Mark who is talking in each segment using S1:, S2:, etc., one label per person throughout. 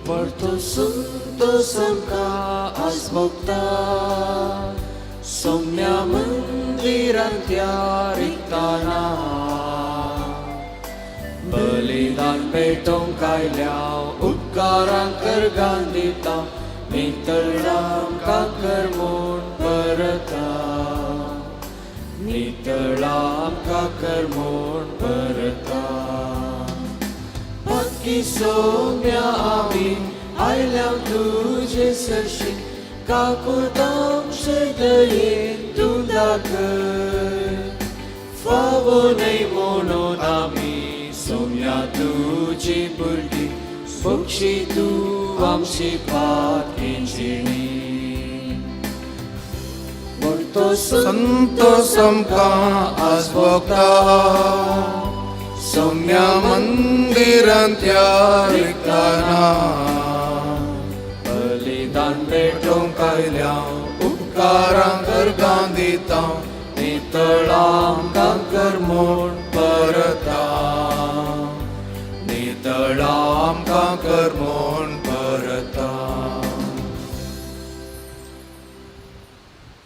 S1: परतो संतोष आमकां आज भोगता सोम्या मंदिरांतल्या रिताना बलिदान पेटोवंक आयल्या उपकारां करगान दिता नितळ आमकां कर म्हूण परता नितळ आमकां कर म्हूण परता. पातकी सोम्या आमी आयल्या तुजे सरशी काकूत आमचे दयेन तूं दाखय फावो न्हय म्हणून आमी सोम्या तुजी भुरगीं बक्षी तूं आमची पातकी मोठो
S2: संतोष आमकां आज भोगता सौम्या मंदिरांतल्या रिताना.
S1: बलिदान पेटोवंक आयल्या
S2: उपकारां करगां दिता
S1: नितळ आमकां कर म्हूण परता नितळ आमकां कर म्हूण परता.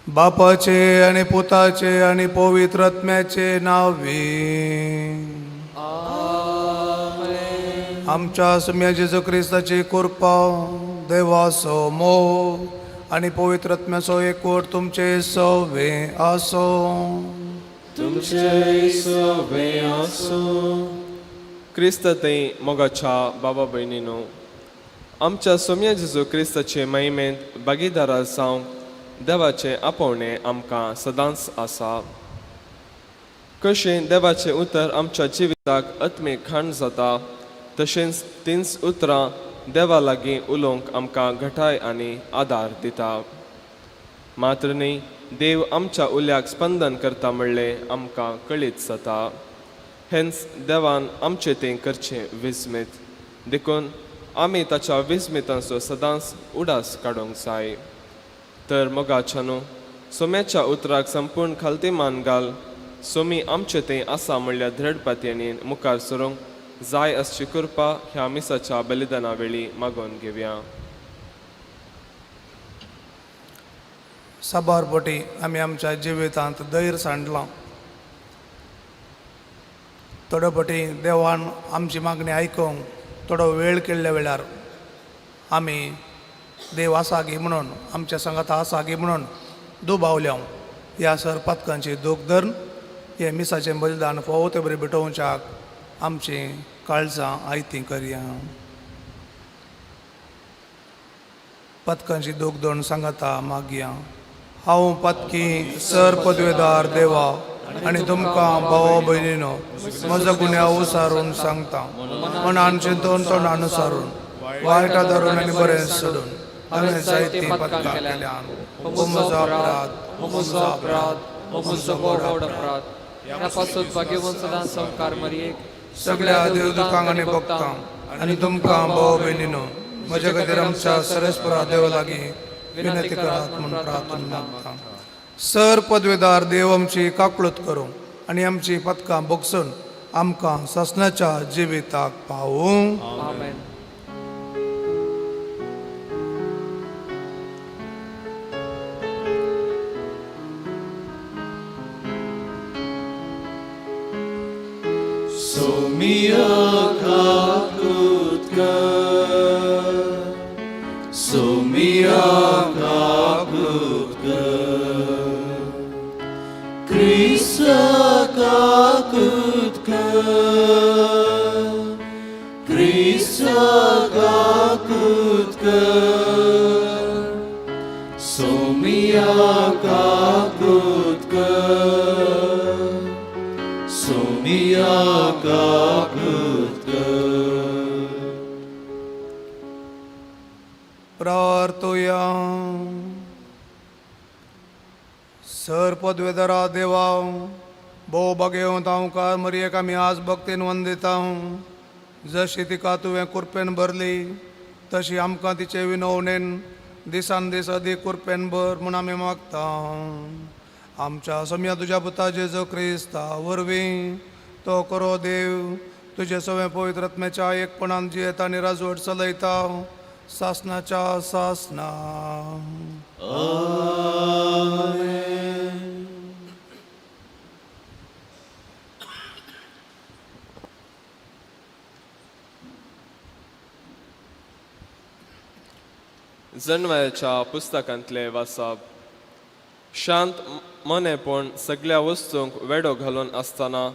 S2: बापाचे आनी पुताचे आनी पवित्र आत्म्याचे नांवे.
S1: आमेन.
S2: आमच्या सुम्या जेजू क्रिस्ताची कृपा, देवाचो मोग आनी पवित्र आत्म्याचो एकवट तुमचे सवे आसो.
S1: तुमचे सवे आसूं.
S3: क्रिस्त थंय मोगाच्या बाबा भयणीनो, आमच्या सोम्या जेजू क्रिस्ताचे महिमेंत भागीदारा जावंक देवाचें आपोवणें आमकां सदांच आसा. कशें देवाचें उतर आमच्या जिविताक आत्मीक खाण जाता, तशेंच तींच उतरां देवा लागीं उलोवंक आमकां घटाय आनी आदार दिता. मात्र न्ही, देव आमच्या उल्याक स्पंदन करता म्हणलें आमकां कळीत जाता. हेंच देवान आमचें तें करचें विस्मीत. देखून आमी ताच्या विस्मितांचो सदांच उडास काडूंक जाय. तर मोगाच्या न्हू, सोम्याच्या उतराक संपूर्ण खालती मान घाल सोमी आमचें तें आसा म्हणल्यार धृढ पातयेन मुखार सरूंक जाय आसची कृपा ह्या मिसाच्या बलिदाना वेळी मागोवन घेवया.
S2: साबार पटी आमी आमच्या जिवितांत धैर्य सांडलां. थोडे पटी देवान आमची मागणी आयकूंक थोडो वेळ केल्ल्या वेळार आमी देव आसा गी म्हणून, आमच्या सांगाता आसा गी म्हणून दुबावल्या. ह्या सर पातकांची दूख धरून हे मिसाचें बलिदान फावो ते बरें भेटोवच्याक आमचीं काळजां आयतीं करया. पदकांची दूख धरून सांगाता मागया. हांव पातकी सर पदवेदार देवा आनी तुमकां भाव भयणीनो म्हजो गुन्यांव सारून सांगता. मनान चिंतून, तोंडान सारून, वायटा धरून आनी बरें सोडून हांवें जायतीं पदकां केल्यान. हो म्हजो अपराध,
S4: हो म्हजो अपराध, हो म्हजो व्हड अपराध. ह्या पासून भाग्यवंत सदां संवकार मरयेक
S2: सगळ्या देवदुतांक आनी भक्तांक आनी तुमकां भाव भयणीनो म्हज्या खातीर आमच्या सरस्परा देवा लागीं विनंती करात म्हूण प्रार्थना मागता. सर पदवेदार देव आमची काकळूत करूं आनी आमची पदकां भोगसून आमकां सासणाच्या जिविताक पावूं.
S4: आमेन.
S1: सोमिया काकूत कर सोमिया काकूत कर क्रिस्ता काकूत कर क्रिस्ता काकूत कर सोमिया काकूत कर सोमिया काकूत कर.
S2: प्रार्थुया. सर पदवेदारा देवा, भोव भाग्यवंत हांवकार मरयेक आमी आज भक्तीन वंदिता. जशी तिका तुवें कुरपेन भरली, तशी आमकां तिचे विनवणेन दिसान दीस अदीक कुरपेन भर म्हूण आमी मागता. आमच्या सम्या तुज्या पुता जेजू क्रिस्ता वरवीं. तो करो देव तुजे सवें पवित्र आत्म्याच्या एकपणान जियेता आनी राजवट चलयता. सासनाच्या सासना.
S1: आमेन.
S3: जनवयाच्या पुस्तकांतले वाचप. शांत मनेपण सगळ्या वस्तूंक वेडो घालून आसतना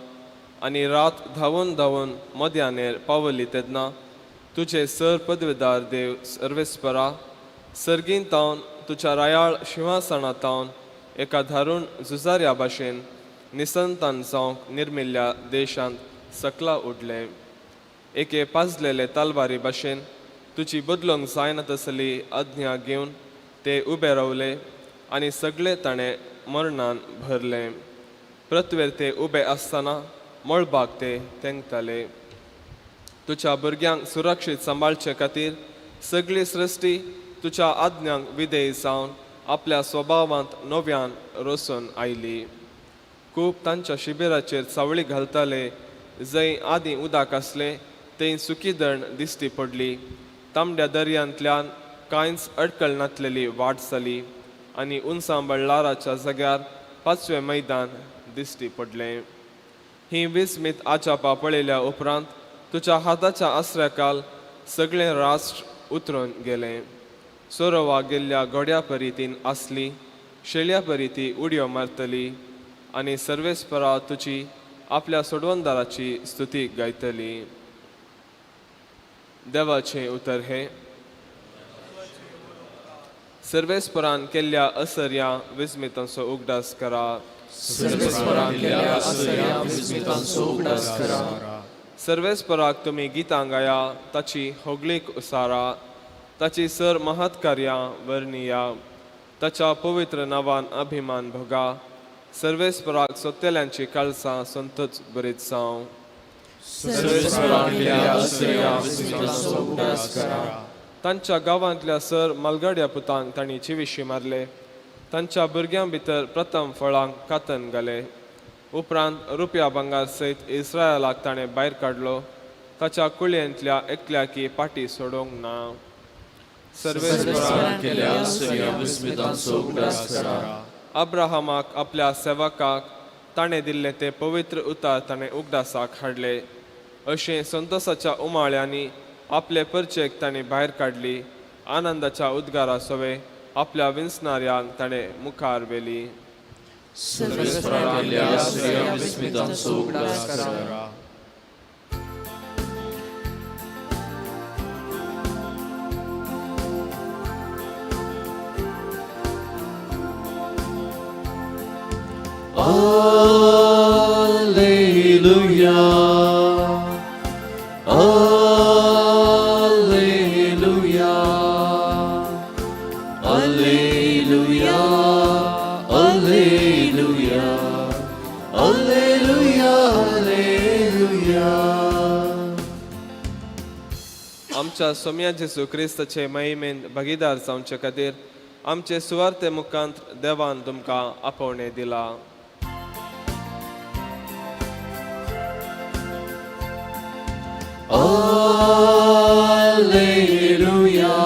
S3: आनी रात धांवून धांवून मध्यानेर पावली तेन्ना तुजे सर पदवेदार देव सर्वेस्परा सर्गीन तावन तुज्या रायाळ शिंवासणा तावन एका धारुण झुजाऱ्या भाशेन निसंतान जावंक निर्मिल्ल्या देशांत सकला उडलें. एके पाजलेले तलवारी भाशेन तुजी बदलूंक जायना तसली आज्ञा घेवन ते उबे रावले आनी सगळे ताणें मरणान भरलें. पृथ्वेर ते उबे आसतना मळबाक ते तेंकताले. तुज्या भुरग्यांक सुरक्षीत सांबाळचे खातीर सगळी सृश्टी तुज्या आज्ञांक विधेय जावन आपल्या स्वभावांत नव्यान रसून आयली. खूब तांच्या शिबिराचेर सावळी घालताले. जंय आदीं उदक आसलें थंय सुकी दण दिश्टी पडली. तांबड्या दर्यांतल्यान कांयच अडकल नासलेली वाट जाली आनी उंचांबळ ल्हाराच्या जाग्यार पाचवें मैदान दिश्टी पडलें. ही विस्मीत आजापां पळयल्या उपरांत तुज्या हाताच्या आसऱ्याकाल सगळें राष्ट्र उतरून गेलें. सोरोवा गेल्ल्या घोड्या परी ती आसली, शेळ्या परी ती उडयो मारतली आनी सर्वेस्परा तुजी आपल्या सोडवणदाराची स्तुती गायतली. देवाचें उतर हें. सर्वेस्परान केल्ल्या असर्या विस्मितांचो उगडास करा.
S4: सर्वेस्परान केल्ल्या असर्या विस्मितांचो उगडास करा.
S3: सर्वेस्पराक तुमी गितां गाया, ताची होगळीक उसारा. ताची सर महत्कार्यां वर्णिया, ताच्या पवित्र नांवान अभिमान भोगा. सर्वेस्पराक सोत्तेल्यांची काळसां संतोच बरीत जावं.
S4: सर्वेस्परान केल्ल्या असर्या विस्मितांचो उगडास करा.
S3: तांच्या गांवांतल्या सर मालगाड्या पुतांक तांणी जिविशी मारले. तांच्या भुरग्यां भितर प्रथम फळांक कातन घाले. उपरांत रुपया भांगर सयत इस्रायलाक ताणें भायर काडलो. ताच्या कुळयेंतल्या एकल्याकी पाटी सोडूंक ना. सर्वेस्परान
S4: सर्वेस्परान केल्ल्या असर्या विस्मितांचो उगडास करा.
S3: अब्राहमाक आपल्या सेवकाक ताणें दिल्लें तें पवित्र उतार ताणें उगडासाक हाडले. अशें संतोसाच्या उमाळ्यांनी आपले परचेक ताणें भायर काडली. आनंदाच्या उद्गारा सवे आपल्या विंचणाऱ्यांक ताणें मुखार व्हेली.
S4: सर्वेस्परान केल्ल्या असर्या विस्मितांचो उगडास करा.
S1: Alleluia. Alleluia. Alleluia. Alleluia. Alleluia. Alleluia.
S3: आमच्या सोम्या जेसू क्रिस्ताचे महिमेन भागीदार जावचे खातीर आमचे सुवार्ते मुखांत देवान तुमकां आपोवणें दिलां.
S1: Alleluia.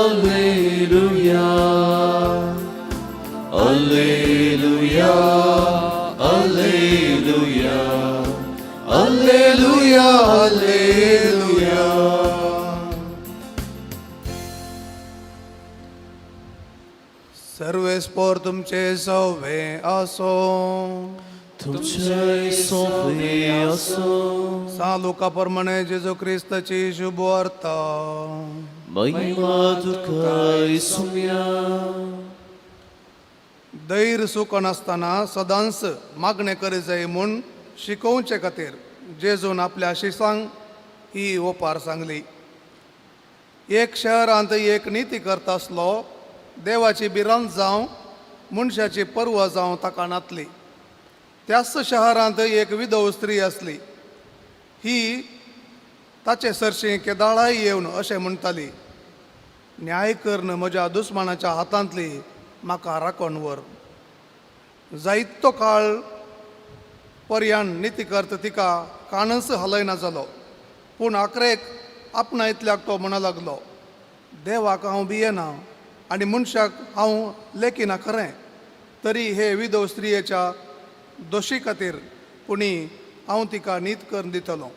S1: Alleluia. Alleluia. Alleluia. Alleluia. Alleluia.
S2: सर्वेस्पोर तुमचे सवे आसो.
S1: तुमचे सोपे असो.
S2: सा लुका प्रमाणे जेजू क्रिस्ताची शुभ वार्ता.
S1: महिमा तुका सुम्या.
S2: धैर्य सुकनासतना सदांच मागणें करी जाय म्हूण शिकोवचे खातीर जेजून आपल्या शिसांक ही ओपार सांगली. एक शहरांत एक निती करता आसलो. देवाची भिरांत जावं मनशाची पर्वा जावं ताका नातली. त्याच शहरांत एक विधव स्त्री आसली. ही ताचे सरशी केदाळाय येवन अशें म्हणटाली, न्याय करन म्हज्या दुस्मानाच्या हातांतली म्हाका राखण व्हर. जायतो काळ पर्यान नितीकर्त तिका कानच हालयना जालो. पूण आखरेक आपणा इतल्याक तो म्हणा लागलो, देवाक हांव भियेना आनी मनशाक हांव लेखिना खरें, तरी हे विधव स्त्रियेच्या दोशी खातीर पुणी हांव तिका नीत करून दितलो,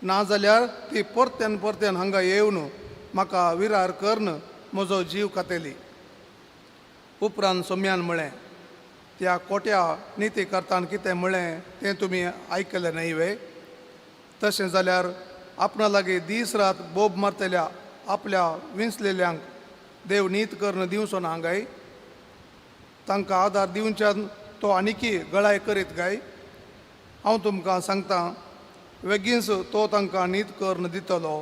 S2: नाजाल्यार ती परत्यान परत्यान हांगा येवन म्हाका विरार करून म्हजो जीव खातेली. उपरांत सोम्यान म्हळें, त्या कोट्या निती करतान कितें म्हळें तें तुमी आयकलें न्हय वे? तशें जाल्यार आपणा लागीं दीस रात बोब मारतल्या आपल्या विंचलेल्यांक देव नीत करून दिवचो ना गाय? तांकां आदार दिवच्यान तो आनिकी गळाय करीत गाय? हांव तुमकां सांगतां, वेगींच तो तांकां नीत करून दितलो.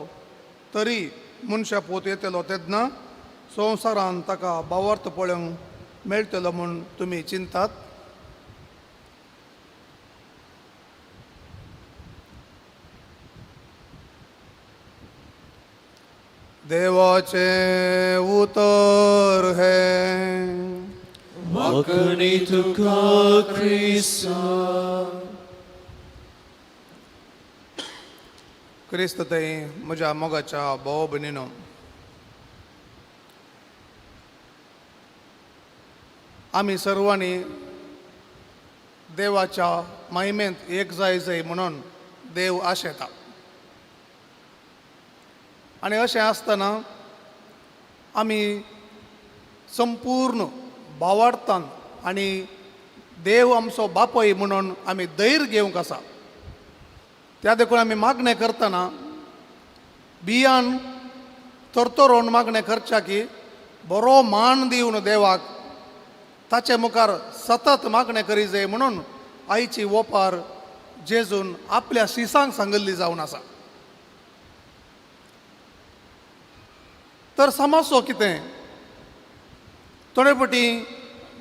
S2: तरी मनशा पोत येतलो तेन्ना संवसारान ताका भावार्थ पळोवंक मेळटलो म्हूण तुमी चिंतात? देवाचें उतर हें.
S1: वांकणी तुका क्रिस्ता.
S2: क्रिस्त थंय म्हज्या मोगाच्या भाव भयणीनो, आमी सर्वांनी देवाच्या महिमेंत एक जाय जाय म्हणून देव आशेता. आनी अशें आसतना आमी संपूर्ण भावार्थान आनी देव आमचो बापय म्हणून आमी धैर्य घेवंक आसा. त्या देखून आमी मागणें करतना बियान तरतरोन मागणें करच्या की बरो मान दिवन देवाक ताचे मुखार सतत मागणें करी जाय म्हणून आयची ओपार जेजून आपल्या शिसांक सांगिल्ली जावन आसा. तर समजचो कितें, थोडे फावटी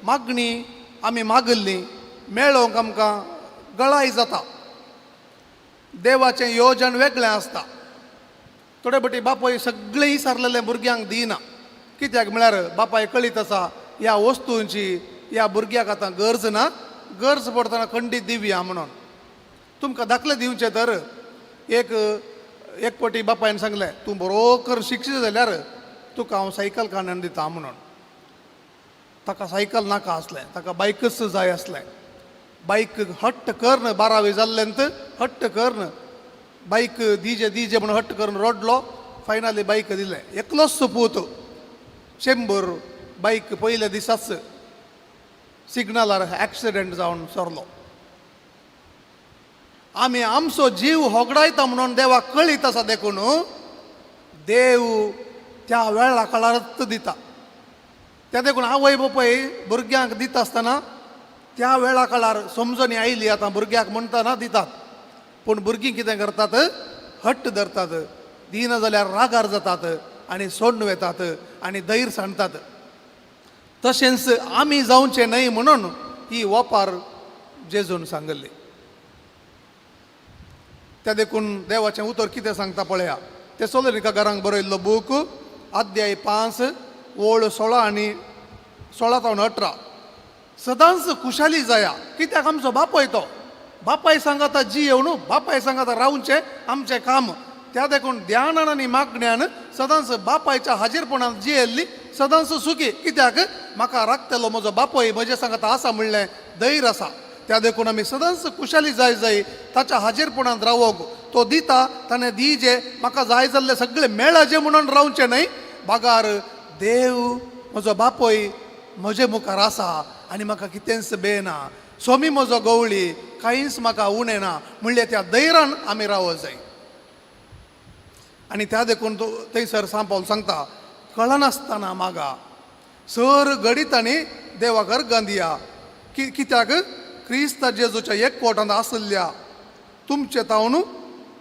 S2: मागणी आमी मागिल्ली मेळोवंक आमकां गळाय जाता. देवाचें योजन वेगळें आसता. थोडे फावटी बापूय सगळें सारलेलें भुरग्यांक दिना, कित्याक म्हळ्यार बापाय कळीत आसा ह्या वस्तूंची ह्या भुरग्याक आतां गरज ना, गरज पडटना खंडीत दिवया म्हणून. तुमकां दाखले दिवचे तर एक एक फावटी बापायन सांगलें, तूं बरो कर शिक्षीत जाल्यार तुका हांव सायकल काडून दिता म्हणून. ताका सायकल नाका आसलें, ताका बायकच जाय आसलें. बायक हट्ट करून बारावी जाल्लें, हट्ट करून बायक दिजे दिजे म्हणून हट्ट करून रडलो. फायनली बायक दिलें. एकलोच पूत चेंबूर बायक पयल्या दिसाच सिग्नलार एक्सिडेंट जावन सरलो. आमी आमचो जीव होगडायता म्हणून देवाक कळीत आसा, देखून देव त्या वेळा काळारच दिता. त्या देखून आवय बापूय भुरग्यांक दिता आसतना त्या वेळा काळार समजणी आयली आतां भुरग्याक म्हणटना दितात, पूण भुरगीं कितें करतात, हट्ट धरतात, दिना जाल्यार रागार जातात आनी सोडून वेतात आनी धैर्य सांडतात. तशेंच आमी जावचें न्हय म्हणून ही ओपार जेजून सांगिल्ली. त्या देखून देवाचें उतर कितें सांगता पळया. ते सोलोनिका घरांक बरयल्लो बूक अध्याय 5 ओळ 16 आनी 16 जावन 18. सदांच खुशाली जाया, कित्याक आमचो बापय तो बापाय सांगाता जी येवन बापाय सांगाता रावचें आमचें काम. त्या देखून ध्यानान आनी मागण्यान सदांच बापायच्या हाजीरपणान जियेल्ली सदांच सुखी, कित्याक म्हाका राखतलो म्हजो बापय म्हजे सांगाता आसा म्हणलें धैर्य आसा. त्या देखून आमी सदांच खुशाली जाय जाय ताच्या हाजीरपणांत रावोंक. तो दिता ताणें दिजे म्हाका जाय जाल्लें सगळें मेळाचें म्हणून रावचें न्हय, बागार देव म्हजो बापय म्हजे मुखार आसा आनी म्हाका कितेंच बेना, स्वामी म्हजो गवळी कांयच म्हाका उणें ना म्हणल्यार त्या धैर्यान आमी रावो जाय. आनी त्या देखून तो थंयसर सांपावल सांगता, कळनासतना मागा सर घडीत आनी देवाक अर्गां दिया, कित्याक क्रिस्त जेजूच्या एकवटांत आशिल्ल्या तुमचे तावन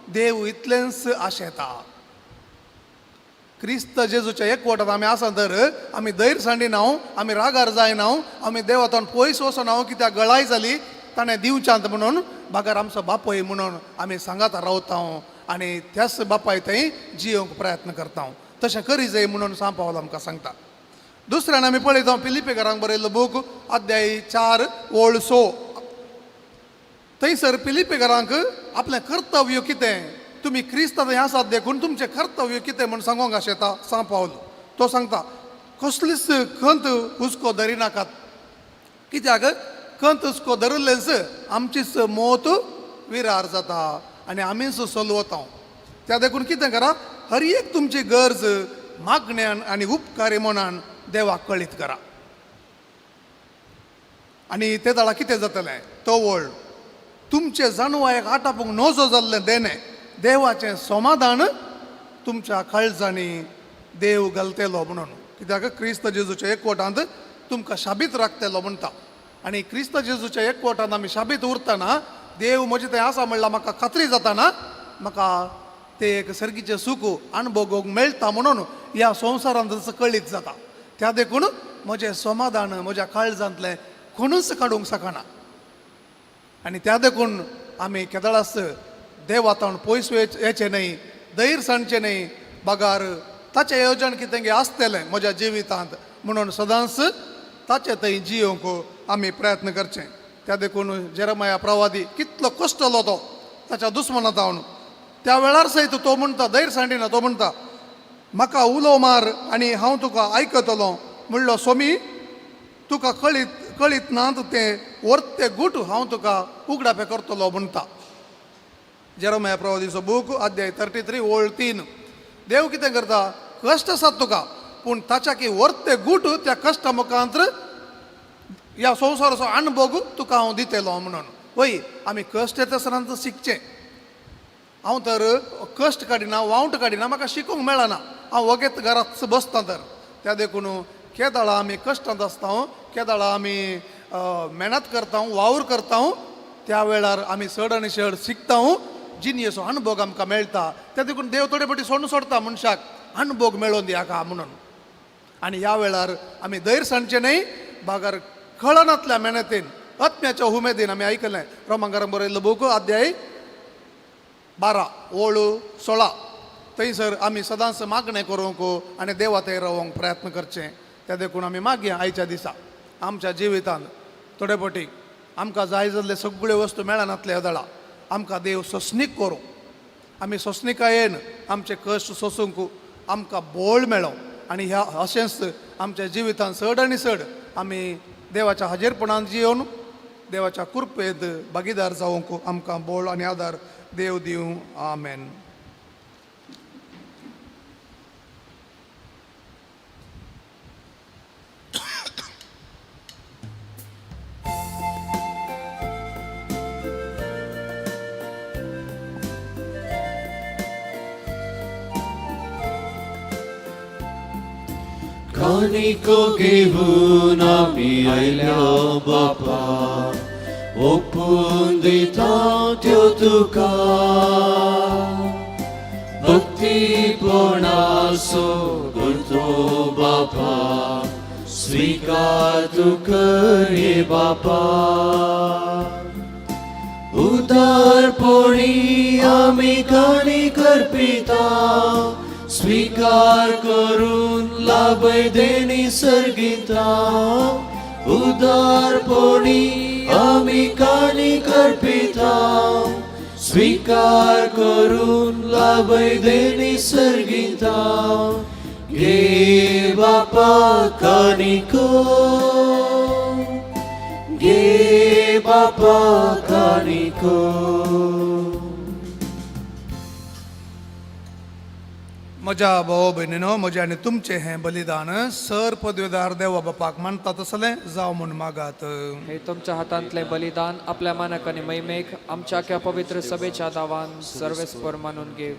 S2: देव इतलेंच आशेता. क्रिस्त जेजूच्या एकवटांत आमी आसा तर आमी धैर्य सांडिना, आमी रागार जायना, आमी देवातान पयस वचना, कित्याक गळाय जाली ताणें दिवच्यांत म्हणून बागार आमचो बापय म्हणून आमी सांगाता रावता आनी त्याच बापाय थंय जियोवंक प्रयत्न करता. तशें करी जाय म्हणून सांव पावल आमकां सांगता. दुसऱ्यान आमी पळयता फिलिपेकारांक बरयल्लो बूक अध्याय 4 ओळ 6. थंयसर फिलिपेकारांक आपलें कर्तव्य कितें, तुमी क्रिस्त थंय आसात देखून तुमचें कर्तव्य कितें म्हूण सांगोंक आशेता सां पावल तो सांगता कसलीच खंत हुस्को धरिनाकात कित्याक खंत हुस्को धरिल्लेंच आमचीच मोत विरार जाता आनी आमीच सोलवता. त्या देखून कितें करा, हर एक तुमची गरज मागण्यान आनी उपकारी मनान देवाक कळीत करा. आनी ते दाळा कितें जातलें, तवळ तुमचे जाणवायेक आटापूंक नजो जाल्लें देणें देवाचें समाधान तुमच्या काळजांनी देव घालतलो म्हणून. कित्याक क्रिस्त जेजूच्या एकवटांत तुमकां शाबीत राखतलो म्हणटा. आनी क्रिस्त जेजूच्या एकवटांत आमी शाबीत उरतना देव म्हजें थंय आसा म्हणल्यार म्हाका खात्री जाताना म्हाका ते एक सर्गीचें सूख अणभोगूंक मेळटा म्हणून ह्या संवसारांत कळीत जाता. त्या देखून म्हजें समाधान म्हज्या काळजांतलें कोणूच काडूंक शकना. आनी त्या देखून आमी केदळास देवातावन पयस येचें न्हय, धैर्य सांडचें न्हय, बगार ताचें येवजण कितें आसतलें म्हज्या जिवितांत म्हणून सदांच ताचे थंय जियोवंक आमी प्रयत्न करचें. त्या देखून जेरमाया प्रवादी कितलो कश्टलो तो ताच्या दुस्मना जावन त्या वेळार सयत तो म्हणटा धैर्य सांडिना, तो म्हणटा म्हाका उलो मार आनी हांव तुका आयकतलो म्हणलो सोमी तुका कळीत कळीत ना तें वर्ते गूट हांव तुका उगडापें करतलो म्हणटा. जेरोमाया प्रवादीचो बूक अध्याय 33 ओळ 3. देव कितें करता, कश्ट आसात तुका पूण ताच्या की वर्ते गूट त्या कश्टा मुखांत ह्या संवसाराचो अणभोग तुका हांव दितलो म्हणून. वय आमी कश्ट येता आसतना शिकचें. हांव तर कश्ट काडिना, वावट काडिना, म्हाका शिकूंक मेळना, हांव वगेत घराच बसता. तर त्या देखून केदाळा आमी कश्टांत आसता, केदाळा आमी मेहनत करता, वावर करता, त्या वेळार आमी चड आनी चड शिकता, जिणेचो अणभोग आमकां मेळटा. त्या देखून देव थोडे फावटी सोडून सोडता मनशाक अणभोग मेळोवन दी हाका म्हणून. आनी ह्या वेळार आमी धैर्य सांडचें न्हय, बागार कळनातल्या मेहनतीन आत्म्याच्या उमेदीन आमी आयकलें रोमांकारां बरयल्लो बूक अध्याय 12 ओळ 16 थंयसर आमी सदांच मागणें करूंक आनी देवा थंय रावोंक प्रयत्न करचें. त्या देखून आमी मागया आयच्या दिसा आमच्या जिवितांत थोडे फावटी आमकां जाय जाल्ले सगळ्यो वस्तू मेळनातले दळा आमकां देव सोंसणीक करूं, आमी सोंसणिकायेन आमचे कश्ट सोंसूंक आमकां बोळ मेळों. आनी ह्या अशेंच आमच्या जिवितांत चड आनी चड आमी देवाच्या हाजेरपणान जियोवन देवाच्या कृपेंत भागीदार जावंक आमकां बोळ आनी आदार देव दिवं. आमेन.
S1: कानिको घेवन आमी आयल्या बापा, ओपून दिता त्यो तुका, भक्तीपणाचो करतो बापा, स्वीकार तूं कर हे बापा. उदारपणी आमी काणी करपिता, स्वीकार करून लाभय देणी सर्गिता. उदारपणी आमी काणी करपिता, स्वीकार करून लाभय देणी सर्गिता. घे बापा कानिको, घे बापा कानिको.
S2: म्हज्या भाव भयणीनो, म्हजें आनी तुमचें हें बलिदान सर पदवेदार देवा बापाक मानता तसलें जावं म्हूण मागात.
S4: हे तुमच्या हातांतलें बलिदान आपल्या मानक आनी महिमेक आमच्या ह्या पवित्र सभेच्या दावान सर्वेस्पर मानून घेव.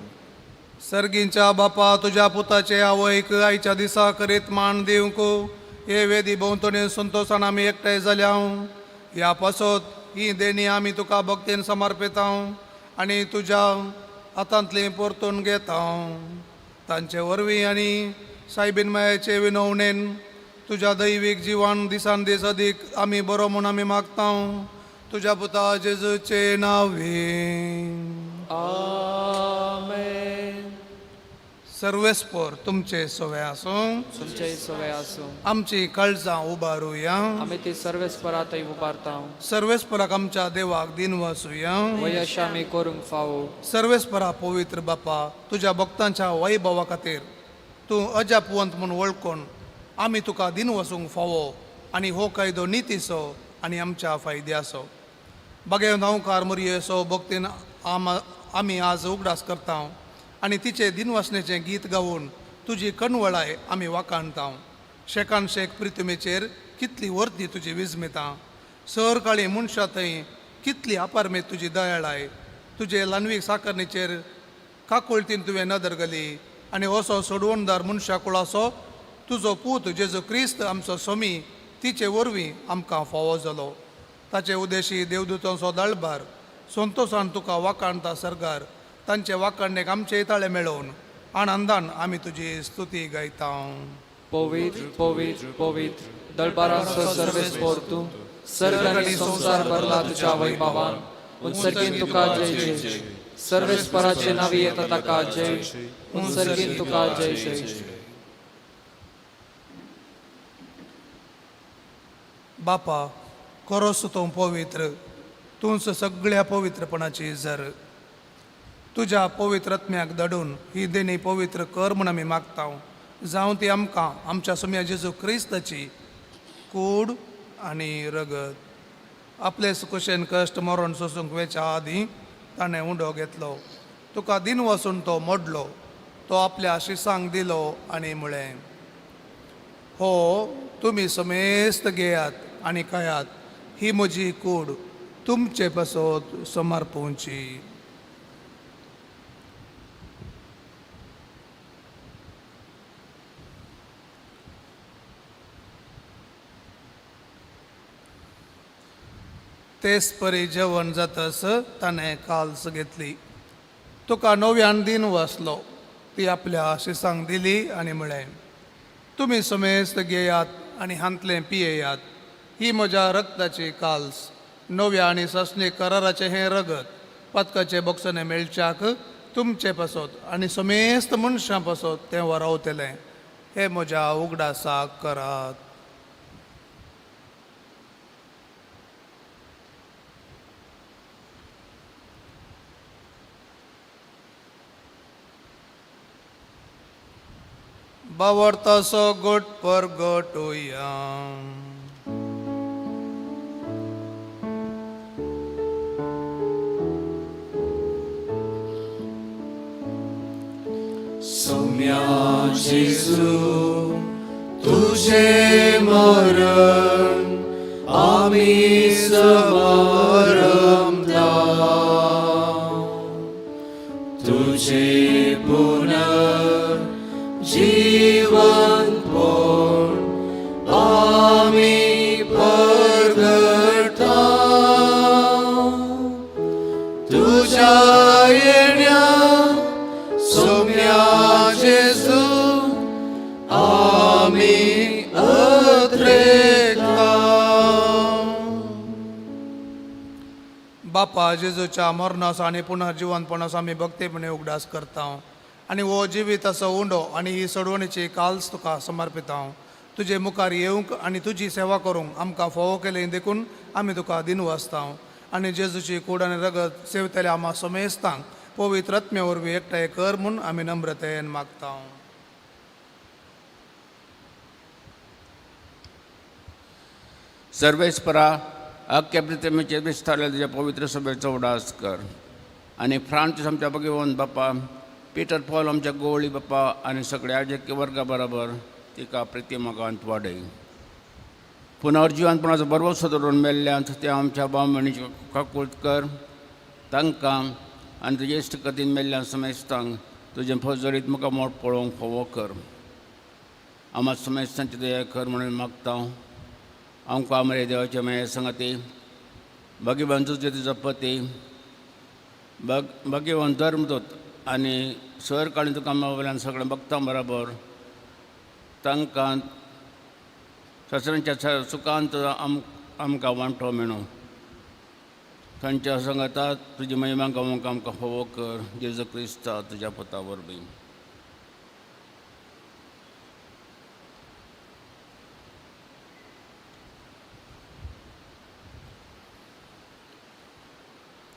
S2: सर्गींच्या बापा, तुज्या पुताचे आवयक आयच्या दिसा करीत मान दिवंक हे वेदी भोंवतणी संतोशान आमी एकठांय जाल्या. ह्या पासत ही देणी आमी तुका भक्तीन समर्पिता आनी तुज्या हातांतली परतून घेता. तांचे वरवीं आनी सायबीन मायाचे विनवणेन तुज्या दैवीक जिवान दिसान दीस अदीक आमी बरो म्हूण आमी मागता. तुज्या पुता जेजूचे नांवे.
S4: आमेन.
S2: सर्वेस्पोर तुमचे सवे आसूं.
S4: तुमचेय सवे आसूं.
S2: आमची काळजां उबारुया.
S4: आमी ती सर्वेस्परातय उबारता.
S2: सर्वेस्पराक आमच्या देवाक दिन वासुया.
S4: वयश आमी करूंक फावो.
S2: सर्वेस्परा पवित्र बापा, तुज्या भक्तांच्या वैभवा खातीर तूं अजापवंत म्हूण वळखून आमी तुका दिन वसूंक फावो आनी हो कायदो नितीचो आनी आमच्या फायद्याचो. बागे नांवकार मुरयेसो भक्तीन आमी आज उगडास करता आनी तिचे दिनवासनेचें गीत गावन तुजी कणवळाय आमी वाखाणता. शेकान शेक प्रितुमेचेर कितली वर्दी तुजी विजमिता, सर काळी मनशां थंय कितली अपारमेत तुजी दयाळाय. तुजे ल्हानवीक साकरणीचेर काकुळतीन तुवें नदर घाली आनी असो सोडवणदार मनशा कुळाचो तुजो पूत जेजू क्रिस्त आमचो स्वामी तिचे वरवीं आमकां फावो जालो. ताचे उदेशी देवदूतांचो दळबार संतोसान तुका वाखाणता सरगार. तांचे वाखाणणेक आमचे ताळे मेळोवन आनंदान आमी तुजी स्तुती गायता.
S4: पवित्र पवित्र पवित्र दळबारांचो सर्वेस्पोर तूं, सर्ग आनी संवसार भरला तुज्या वैभवान. उंचर्गीन तुका जय जय. सर्वेस्पराचे नावी येता ताका जय. उंचर्गीन तुका जय जय.
S2: बापा, करोस तूं पवित्र, तूंच सगळ्या पवित्रपणाची जर. तुज्या पवित्र आत्म्याक धाडून ही देणी पवित्र कर म्हूण आमी मागता, जावं ती आमकां आमच्या सुम्या जेजू क्रिस्ताची कूड आनी रगत. आपले कुशेन कश्ट मरण सोसूंक वेच्या आदीं ताणें उंडो घेतलो, तुका दिन वसून तो मोडलो, तो आपल्या शिसांक दिलो आनी म्हळें, हो तुमी समेस्त घेयात आनी खायात, ही म्हजी कूड तुमचे पासत समर्पोवची. तेच परी जेवण जातस ताणें काल्स घेतली, तुका नव्यान दिन वाचलो, ती आपल्या शिसांक दिली आनी म्हळें, तुमी समेस्त घेयात आनी हांतलें पियेयात, ही म्हज्या रक्ताची काल्स, नव्या आनी सासणी कराराचें हें रगत पातकाचे बोक्सने मेळच्याक तुमचे पासत आनी समेस्त मनशां पासत तें वरावतलें. हें म्हज्या उगडासाक करात. बावडतासो गोट परगटुया.
S1: सौम्या जेजू, तुझे मरण आमी समारंभता, तुझे पुनर्जीवन पण आमी परगटा, तुझ्या येण्या सौम्या जेजू आमी अत्रेता.
S2: बापा, जेजूच्या मरणाचो आनी पुनर्जिवनपणाचो आमी भक्तीपणे उगडास करता आनी हो जिविताचो उंडो आनी ही सोडवणीची काल्स तुका समर्पिता. तुजे मुखार येवंक आनी तुजी सेवा करूंक आमकां फावो केली देखून आमी तुका दिनवासता आनी जेजूची कूड आनी रगत सेवतल्या आमा समेस्तांक पवित्र आत्म्या वरवीं एकठांय कर म्हूण आमी नम्रतेन मागता.
S5: सर्वेस्परा, अख्ख्या पृथ्वीचेर विस्तारल्या तुज्या पवित्र सभेचो उडास कर आनी फ्रांसीस आमच्या भगवंत बापा, पिटर पॉल आमच्या गोवळी बापा आनी सगळ्या जे वर्गा बरोबर तिका प्रिती मोगांत वाडय. पुनर्जिवनपणाचो बरोबर दवरून मेल्ल्यांत त्या आमच्या भाव भयणीची काकूळत कर. तांकां आनी तुजे इश्ट कथीन मेल्ल्या समेस्तांक तुजें फौजरीत मुखार मोड पळोवंक फावो कर. आमा समेस्तांची दया कर म्हणून मागता. आमकां मरे देवाचे माये संगती, भाग्यवान तुजे तुजो पती, भाग्यवान धर्मदूत आनी सर काळी तुका वयल्यान सगळें भक्तां बराबर तांकां ससरांच्या सुखांत आमकां वांटो मेळूं. तांच्या संगता तुजी महिमा गावंक आमकां फावो कर, जेजू क्रिस्ता तुज्या पुता वरवीं.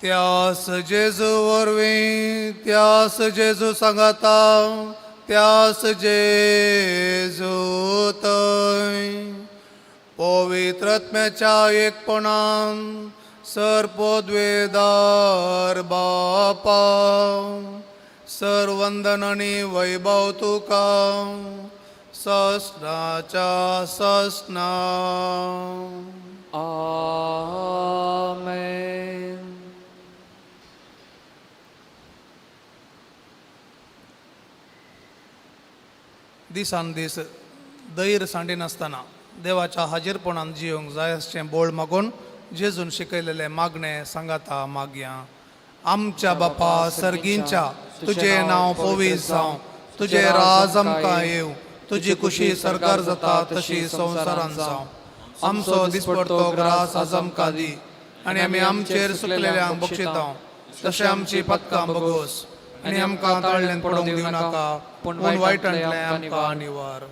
S2: त्यास जेजू वरवीं, त्यास जेजू सांगाता, त्यास जेजू थंय पवित्रत्म्याच्या एकपणान सर पदवेदार बापा, सर वंदन आनी वैभव तुका ससनाच्या ससना.
S4: आमेन.
S2: दिसान दीस धैर्य सांडिनासतना देवाच्या हाजीरपणान जिवंक जाय अशें बोळ मागून जेजून शिकयलेलें मागणें सांगाता मागया. आमच्या बापा सर्गींच्या, तुजें नांव पवित्र जावं, तुजें राज आमकां येवं, तुजी खुशी सरकार जाता तशी संवसारान जावं. आमचो दिसपडतो ग्रास आज आमकां दी आनी आमी आमचेर सुकलेल्यांक बक्षितांव तशें आमची पदकां बगोस आनी आमकां ताळ्ळेन पडोवंक दिवं नाका, पूण वायटांतलें आमकां निवार.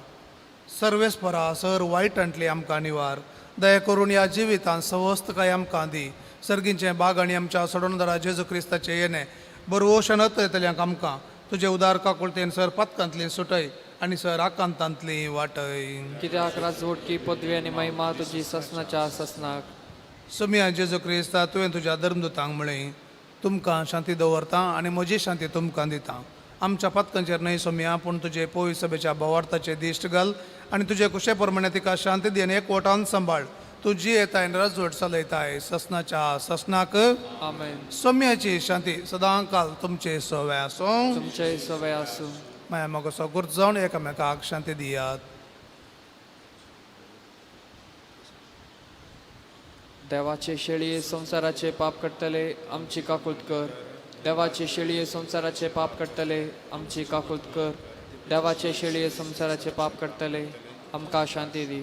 S2: सर्वेस्परा सर वायटांतली आमकां निवार. दया करून ह्या जिवितांत सवस्तकाय आमकां दी. सर्गींचें बाग आनी आमच्या सोडणदारा जेजू क्रिस्ताचें येणें बरवोशन येतल्यांक आमकां तुजे उदार काकुळतेन सर पातकांतली सुटय आनी सर आकांतांतली वाटय.
S4: कित्याक राजवटकी, पदवी आनी महिमा तुजी ससनाच्या ससनाक.
S2: सोमिया जेजू क्रिस्ता, तुवें तुज्या धर्मदूतांक म्हळें, तुमकां शांती दवरता आनी म्हजी शांती तुमकां दिता. आमच्या पातकांचेर न्हय सोमिया, पूण तुजे पोवी सभेच्या भावार्थाचे दिश्ट घाल आनी तुजे कुशे प्रमाणे तिका शांती दी आनी एकवटान सांबाळ. तूं जी येताय आनी राजवट चलयताय ससनाच्या ससनाक.
S4: आमेन.
S2: सोम्याची शांती सदां काल तुमचे सोवे आसूं.
S4: तुमचे सवय आसूं.
S2: माया मोगसो गुर्त जावन एकामेकाक शांती दियात.
S4: देवाचे शेळये संवसाराचे पाप काडटले, आमची काकूत कर. देवाचे शेळये संवसाराचे पाप काडटले, आमची काकूत कर. देवाचे शेळये संवसाराचे पाप काडटले, आमकां शांती दी.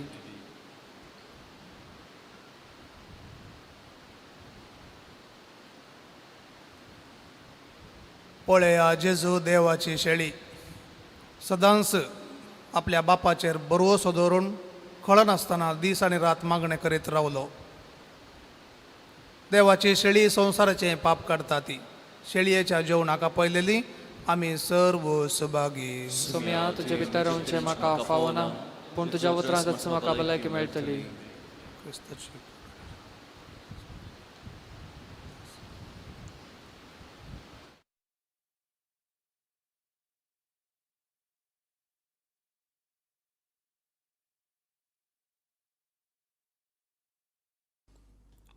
S2: पळया जेजू देवाची शेळी, सदांच आपल्या बापाचेर बरवसो दवरून कळनासतना दीस आनी रात मागणें करीत रावलो. देवाची शेळी संवसाराचें पाप काडटा ती शेळयेच्या जेवणाक आपयलेली आमी सर्व सुभागी.
S4: सोम्या, तुजे भितर रावचें म्हाका फावना, पूण तुज्या उतरांतच म्हाका भलायकी मेळटली.
S2: क्रिस्ताची.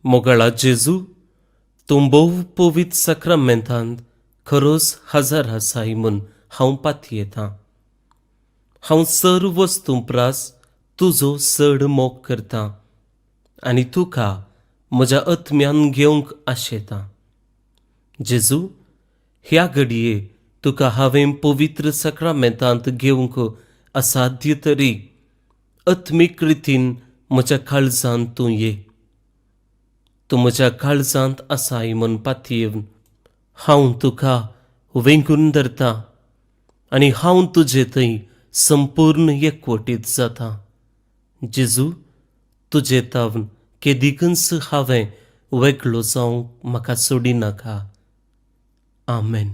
S6: मोगाळा जेजू, तूं भोव पवित्र साक्रामेंतांत खरोच हजर आसाय म्हूण हांव पातयेतां. हांव सर्व वस्तूं प्रास तुजो चड मोग करतां आनी तुका म्हज्या आत्म्यान घेवंक आशेतां. जेजू, ह्या घडये तुका हांवें पवित्र साक्रामेंतांत घेवंक असाध्य तरी आत्मीक रितीन म्हज्या काळजांत तूं ये. तूं म्हज्या काळजांत आसाय म्हूण पातयेवन हांव तुका वेंगून धरतां आनी हांव तुजे थंय संपूर्ण एकवटीत जाता. जेजू, तुजे तावन केदिकूच हांवें वेगळो जावंक म्हाका सोडिनाका. आमेन.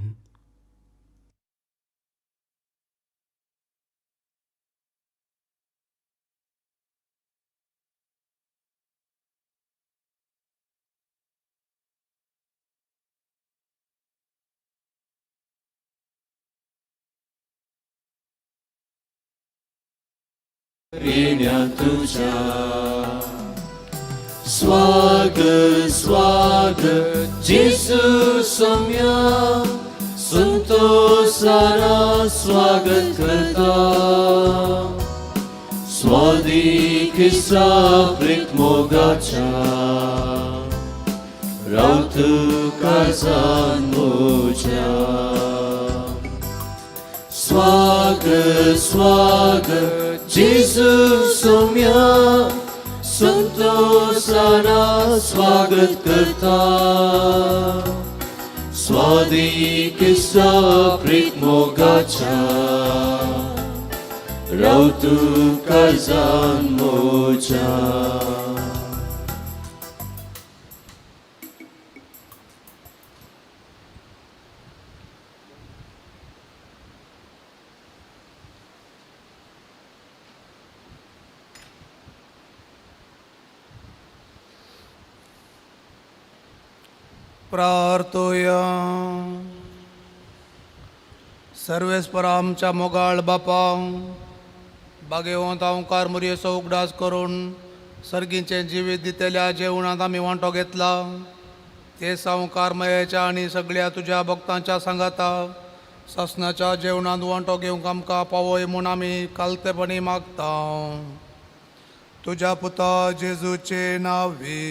S1: येण्या तुझ्या स्वागत स्वागत जेसू सोम्या, संतोषाना स्वागत करता. स्वादीक प्रीत मोगाच्या रावत काळजान म्हज्या. स्वागत स्वागत जेसू सोम्या, संतोषाना स्वागत करता. स्वादीक प्रीत मोगाच्या रावत काळजान म्हज्या.
S2: प्रार्थोया. सर्वेस्पर आमच्या मोगाळ बापा, बागेवंत ओंकार मुरयेचो उगडास करून सर्गीचें जिवीत दितल्या जेवणांत आमी वांटो घेतला, ते सावकार मयेच्या आनी सगळ्या तुज्या भक्तांच्या सांगाता सासणाच्या जेवणांत वांटो घेवंक आमकां पावय म्हूण आमी कालतेपणी मागता, तुज्या पुता जेजूचे नांवी.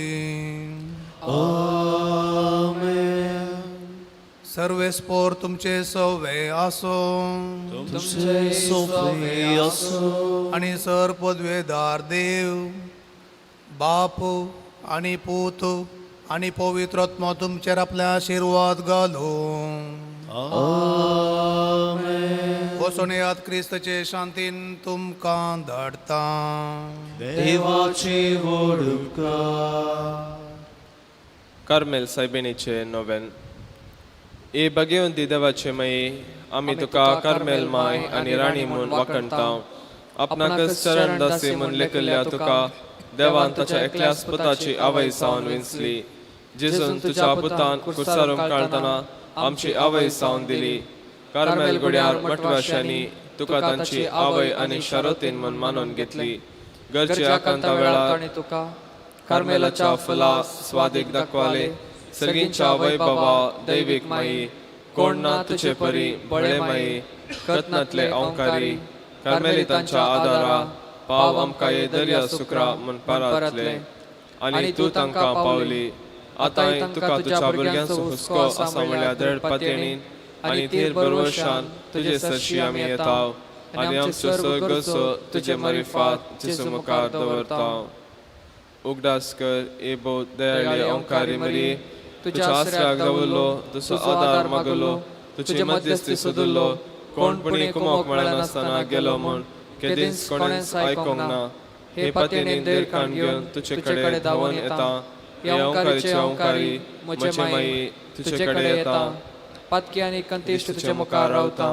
S2: सर्वेस्पोर तुमचे सवे आसो.
S1: तुमचे सोफे असो.
S2: आनी सर पदवेदार देव बाप आनी पूत आनी पवित्र आत्मो तुमचेर आपले आशिर्वाद घालूं. वचून येयात, क्रिस्तचे शांतीन तुमकां धाडटा.
S1: देवाचे व्हड उपकार.
S3: कार्मेल सायबिणीचे नोवेन. ए भगेवंती देवाचे माई, आमी तुका कार्मेल माय आनी राणी म्हूण वाखणता. आपणाकच चरण दासी म्हूण लेखिल्ल्या तुका देवान ताच्या एकल्याच पुताची आवय जावन विंचली. जेजून तुज्या पुतान कुर्सार काडटना आमची आवय जावन दिली. कार्मेल गुड्यार मटवाशांनी तुका तांची आवय आनी शारोतीन म्हूण मानून घेतली. गरजे आकांता वेळार
S4: ताणें तुका
S3: कार्मेलाच्या फुला स्वादीक दाखवाले. सर्गींच्या वैभवा दैवीक माई, कोण ना तुझे परी बळे माई, रत्नातले ओंकारी कार्मेलितांच्या आदारा पाव आमकां ये दर्या सुक्रा म्हूण पारातले आनी तूं तांकां पावली. आतांय तुका तुज्या भुरग्यांचो हुस्को आसा म्हणल्यार धड पातयेणीन आनी थीर बरवशान तुजे सरशी आमी येता आनी आमच्यो सगळ्यो गरजो तुजे मरिफात जेजू मुखार दवरता. उगडास कर ए भोव दयाळी ओंकारी मरी, तुझ्या आसऱ्याक दवरलो, तुजो आदार मागलो, तुजी मध्यस्थी सोदुल्लो कोण पुणी कुमोक मेळनासतना गेलो म्हूण केदींच कोणेंच आयकोंक ना. हे पातयेनीन देर काण घेवन तुजे कडेन धांवून येता. हे ओंकारीचे ओंकारी म्हजे माई, तुजे कडेन येता.
S4: पातकी आनी कंतिश्ट
S3: तुजे मुखार रावता.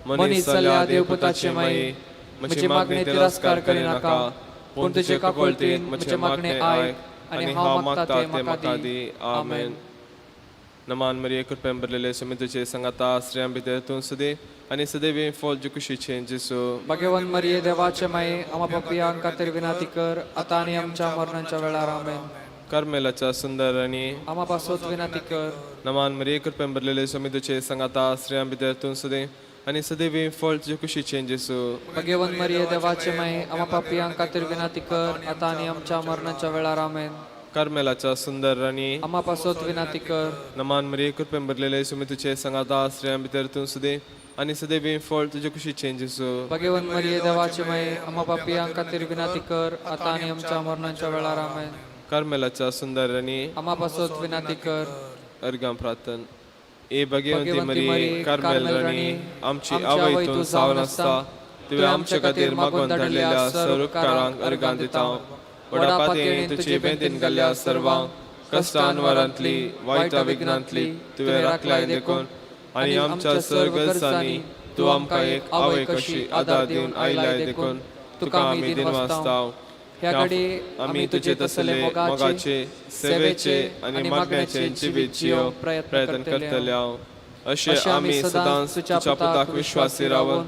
S3: मनीस जाल्या देवपुताचे माई, म्हजी मागणी तिरस्कार करिनाका, पूण तुजे काकुळतीन म्हजें मागणें आयक आनी हांव मागता तें म्हाका दी. आमेन. नमान मरिये, कृपेन भरलेले, सुमी तुजे सांगाता, स्त्रियां भितर तूं सदैव आनी सदैव फॉल जे कुशीचें जेसू.
S4: भगवान मरिये, देवाचे माये, आमा पापयांक खातीर विनंती कर, आतां आनी आमच्या मरणाच्या वेळार. आमेन.
S3: कार्मेलाच्या सुंदर आनी
S4: आमा पासत विनंती कर.
S3: नमान मरिये, कृपेन भरलेले, सुमी तुजे सांगाता, स्त्रियां भितर तूं सदैव आनी सदैव फॉल जे कुशीचें जेसू.
S4: भगवान मरिये, देवाचे माये, आमा पापयांक खातीर विनंती कर, आतां आनी आमच्या मरणाच्या वेळार. आमेन.
S3: कार्मेलाच्या सुंदर आनी
S4: आमा पासत विनंती कर.
S3: नमान मरिये, कृपेन भरलेले, सुमी तुजे सांगाता, स्त्रियां भितर तूं सदैव आनी सदैव फॉल तुजे कुशीचें जेसू.
S4: भगवान मरिये, देवाचे माये, आमा पापयांक खातीर विनंती कर, आतां आनी आमच्या मरणाच्या वेळार. आमेन.
S3: कार्मेलाच्या सुंदर आनी
S4: आमा पासत विनंती कर.
S3: अर्गां प्रार्थन. ए भगवंती मरिये, कार्मेल राणी, आमची आवय तूं जावन आसता, तुवें आमचे खातीर मागून धाडलेल्या सर्व उपकारांक अर्गां दिता. व्हडा पातयेन तुजी बेंतीन घाल्ल्या सर्वांक कश्टानवरांतली वायटा विघ्नांतली तुवें राखलाय देखून आनी आमच्या सर्व गरजांनी तूं आमकां एक आवय कशी आदार दिवन आयलाय देखून तुका आमी दिनवासता.
S4: ह्या घडी
S3: आमी तुजे तसले मोगाचे, सेवेचे आनी मागण्याचे जिवीत जियो प्रयत्न करतले. अशें आमी सदांच तुज्या पुताक विश्वासी रावन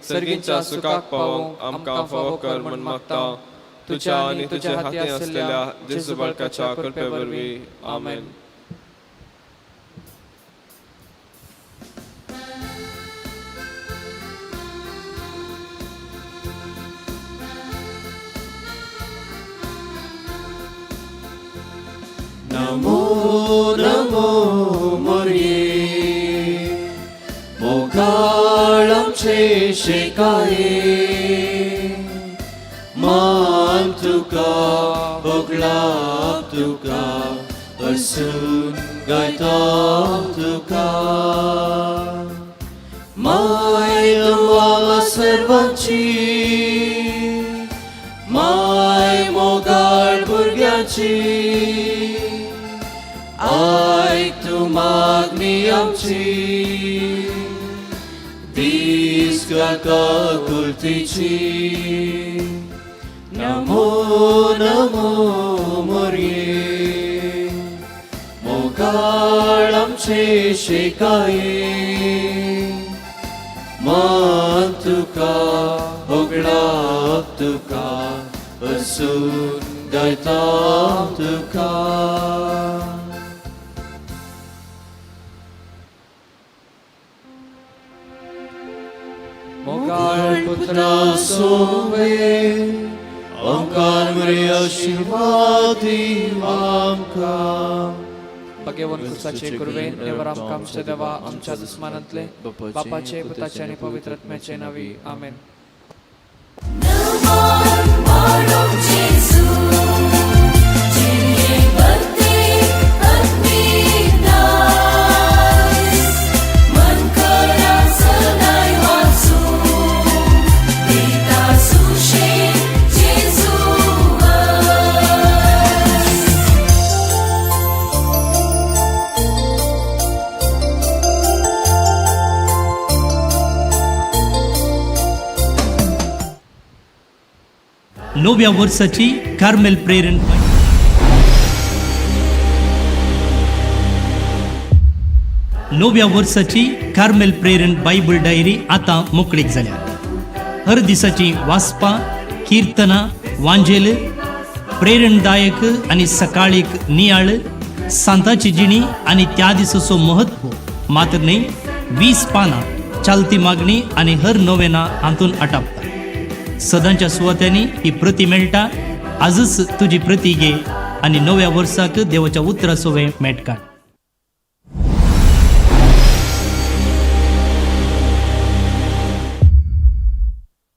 S3: सर्गींच्या सुखाक पावोवंक आमकां फावो कर म्हूण मागता, तुज्या आनी तुज्या हाती आसलेल्या जेजू बाळकाच्या कृपे वरवीं. आमेन.
S1: नमो नमो मोरये, मोगाळ आमचे शेकाये, मान तुका होगळाप तुका, हरसून गायता तुका. माय तुम्हाला सर्वांची, माय मोगाळ भुरग्यांची, आयक तूं मागणी आमची, दीस काकुळतीची. नमो नमो मोरये, काळ आमचे शिकाये मान तुका होगडाप तुका असून गायता तुका.
S4: मोगाळ पुत्रा
S1: सोवे ओंकार मरे आशीर्वाद आमकां.
S4: भगवान कुसाचे कुर्वे नेवर आमकां आमच्या देवा आमच्या दुस्मानांतले बापाचे पुताचे आनी पवित्र आत्म्याचे नावी आमेन.
S7: नव्या वर्साची कार्मेल प्रेरण नव्या वर्साची कार्मेल प्रेरण बायबल डायरी आतां मोकळीक जाल्या. हर दिसाची वाचपां, किर्तनां, वांजेल, प्रेरणदायक आनी सकाळीक नियाळ, सांताची जिणी आनी त्या दिसाचो महत्व मात्र न्हय 20 पानां चालती मागणी आनी हर नोवेना हातून आटापता. सदांच्या सुवात्यांनी ही प्रती मेळटा. आजच तुजी प्रती घे आनी नव्या वर्साक देवाच्या उतरा सोवे मेट काड.